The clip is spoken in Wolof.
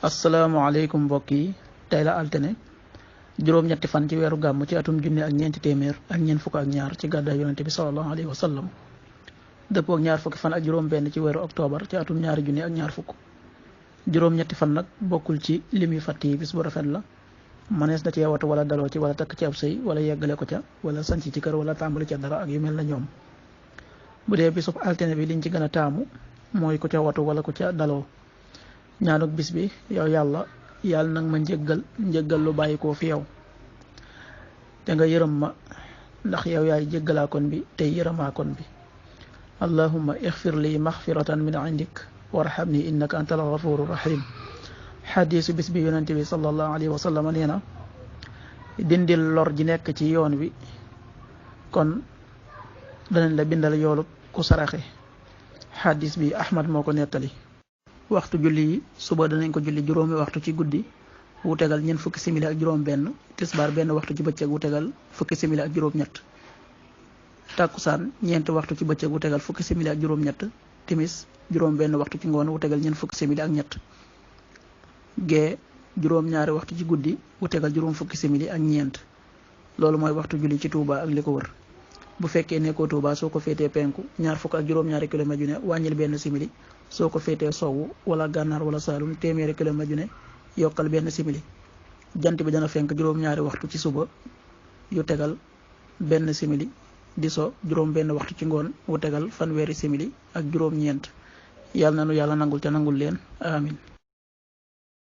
asalaamaaleykum mbokk yi tey la altine juróom-ñetti fan ci weeru gàmm ci atum junne ak ñeenti téeméer ak ñeent fukk ak ñaar ci gàddaay yonente bi sallallahu alayhi wa sallam dëppoo ak ñaar fukki fan ak juróom-benn ci weeru octobre ci atum ñaari junne ak ñaar fukk. juróom-ñetti fan nag bokkul ci lim yu fàtt yi bis bu rafet la manees na cee watu wala daloo ci wala takk ci ab sëy wala yeggale ko ca wala sanc ci kër wala tàmbali ca dara ak yu mel na ñoom. bu dee bisub altine bi liñ ci gën a taamu mooy ku ca watu wala ku ca daloo. ñaanuk bis bi yow yàlla nag ma njëggal lu bàyyi koo fi yow te nga yërëm ma ndax yow yaay jéggalaakoon bi tey yërëmaakoon bi. allahumma ixfir li maxfiratan min indik warhamni innaka antal ghafuru rahim. xadiisu bis bi yonente bi sallallahu alayhi wa sallam nee na dindil lor ji nekk ci yoon wi kon danañ la bindal yoolub ku saraxe. xadiis bi ahmad moo ko nettali. waxtu julli yi suba danañ ko julli juróomi waxtu ci guddi wu tegal ñeent fukki simili ak juróom benn. tisbaar benn waxtu ci bëccëg wu tegal fukki simili ak juróom ñett. tàkkusaan ñeenti waxtu ci bëccëg wu tegal fukki simili ak juróom ñett. timis juróom benn waxtu ci ngoon wu tegal ñeent fukki simili ak ñett. gee juróom ñaari waxtu ci guddi wu tegal juróom fukki simili ak ñeent. loolu mooy waxtu julli ci Touba ak li ko wër. bu fekkee nekkoo Touba soo ko féetee penku ñaar fukk ak juróom-ñaari kilomètre yu ne wàññil benn simili. soo ko féetee sowwu wala gànnaar wala saalum téeméeri kilomètre yu ne yokkal benn simili. jant bi dana fenk juróom-ñaari waxtu ci suba yu tegal benn simili di so juróom benn waxtu ci ngoon wu tegal fanweeri simili ak juróom-ñeent. yàlla na nu yàlla nangul te nangul leen amin